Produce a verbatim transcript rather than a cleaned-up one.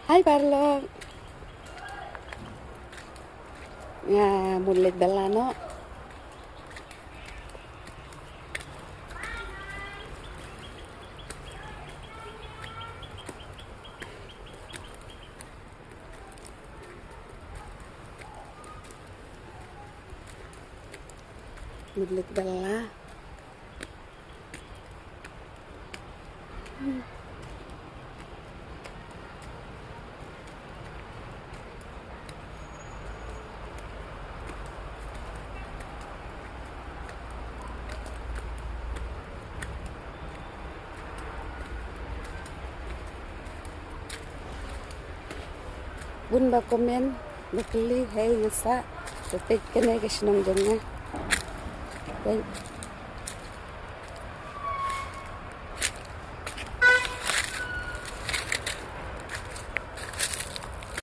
Hai paralok. Nga mut leit bylla noh. Mut leit bylla. Bun ba comment, ba kylli, hei nga sah, te peit kane ka shnong jong nga. Peit.